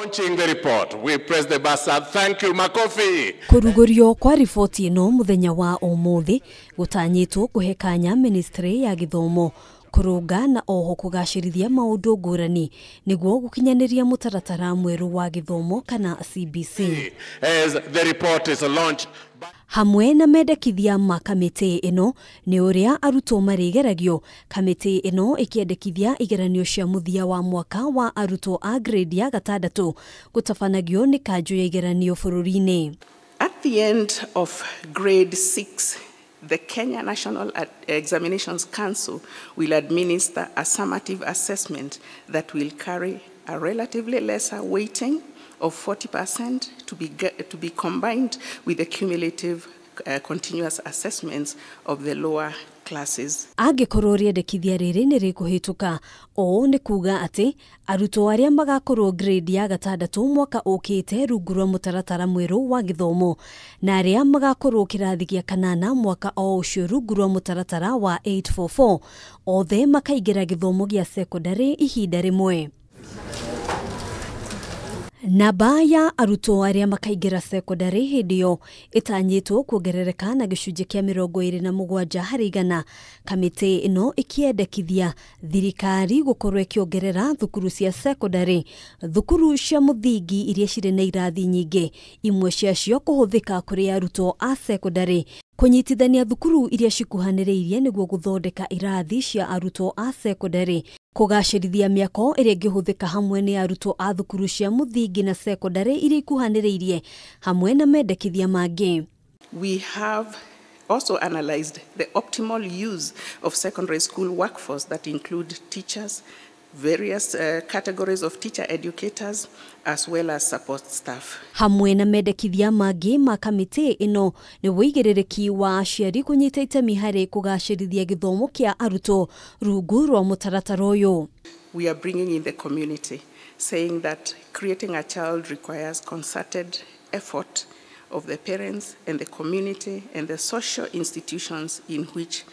Launching the report, we press the buzzer. Thank you, Makofi. Kũrugũrio kwa riboti ĩno mũthenya wa ũmũthĩ gũtanyĩtwo kũhe kanya ministry ya gĩthomo kũrũnga na oho kũgacĩrithia maũndũ ngũrani nĩguo gũkinyanĩria mũtaratara mwerũ wa gĩthomo kana CBC. As the report is launched. Hamwe na mendekithia ma kamĩtĩ ĩno nĩ ũrĩa arutwo marĩgeragio. Kamĩtĩ ĩno ĩkĩendekithia igeranio cia mũthia wa mwaka wa arutwo a grade ya gatandatũ gũtabanagio nĩ kanjũ ya igeranio bũrũri-inĩ. At the end of grade 6, the Kenya National Examinations Council will administer a summative assessment that will carry a relatively lesser weighting of 40% to be combined with the cumulative continuous assessments of the lower classes. Angĩkorwo rĩendekithia rĩrĩ nĩ rĩkũhĩtũka, ũũ nĩ kuuga atĩ arutwo arĩa magakorwo grade ya gatandatũ mwaka ũkĩte rungu rwa mũtaratara mwerũ wa gĩthomo na arĩa magakorwo kĩrathi gĩa kanana mwaka o ũcio rungu rwa mũtaratara wa 844 othe makaingĩra gĩthomo gĩa sekondarĩ ihinda rĩmwe. Namba ya arutwo arĩa makaingĩra sekondarĩ hĩndĩ ĩyo ĩtanyĩtwo kuongerereka na gĩcunjĩ kĩa 27 harĩ igana. Kamĩtĩ ĩno ĩkĩendekithia thirikari gũkorwo ĩkĩongerera thukuru cia sekondarĩ, thukuru cia mũthingi iria cirĩ na irathi nyingĩ, imwe ciacio kũhũthĩka kũrĩ arutwo a sekondarĩ, kũnyitithania thukuru iria cikuhanĩrĩirie nĩguo gũthondeka irathi cia arutwo a sekondarĩ, kũgacĩrithia mĩako ĩrĩa ĩngĩhũthĩka hamwe nĩ arutwo a thukuru cia mũthingi na sekondarĩ iria ikuhanĩrĩirie hamwe na mendekithia mangĩ. We have also analyzed the optimal use of secondary school workforce that include teachers, various categories of teacher educators, as well as support staff. Hamwe na mendekithia mangĩ ma kamĩtĩ ĩno nĩ wũigĩrĩrĩki wa aciari kũnyita itemi harĩ kũgacĩrithia gĩthomo kĩa arutwo rungu rwa mũtaratara ũyũ. We are bringing in the community, saying that creating a child requires concerted effort of the parents and the community and the social institutions in which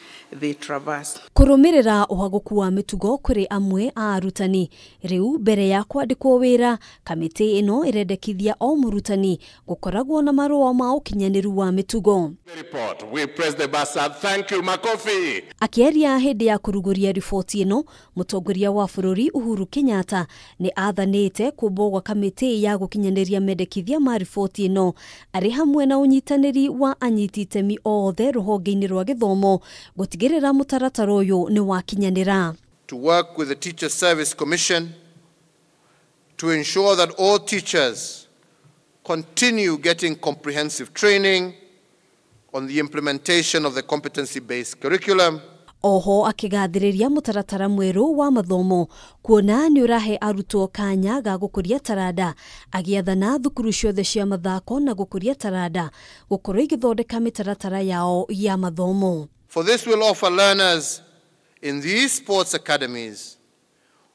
they traverse. Kũrũmĩrĩra ũhagũku wa mĩtugo kũrĩ amwe a arutani rĩu mbere ya kwandĩkwo wĩra, kamĩtĩ ĩno ĩrendekithia o mũrutani gũkoragwo na marũa ma ũkinyanĩru wa mĩtugo. Report, we press the buzzer. Thank you, Makofi. Akĩaria hĩndĩ ya kũrugũria riboti ĩno, mũtongoria wa bũrũri Uhuru Kenyatta nĩ athanĩte kũmbwo gwa kamĩtĩ ya gũkinyanĩria mendekithia ma riboti ĩno arĩ hamwe na ũnyitanĩri wa anyiti itemi othe rũhonge-inĩ rwa gĩthomo gũtigĩrĩra mũtaratara ũyũ nĩ wakinyanĩra. To work with the Teacher Service Commission to ensure that all teachers continue getting comprehensive training on the implementation of the competency-based curriculum. Oho akĩgathĩrĩria mũtaratara mwerũ wa mathomo kuona nĩ ũrahe arutwo kanya ga gũkũria taranda, agĩathana thukuru ciothe cia mathako na gũkũria taranda gũkorwo igĩthondeka mĩtaratara yao ya mathomo. For this will offer learners in these sports academies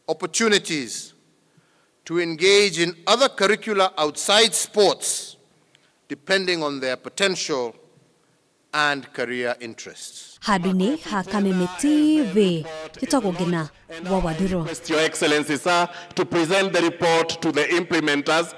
opportunities to engage in other curricula outside sports depending on their potential and career interests. Handũ-inĩ ha Kameme TV, njĩtagwo Ngina wa Wathuro. Your Excellency, sir, to present the report to the implementers.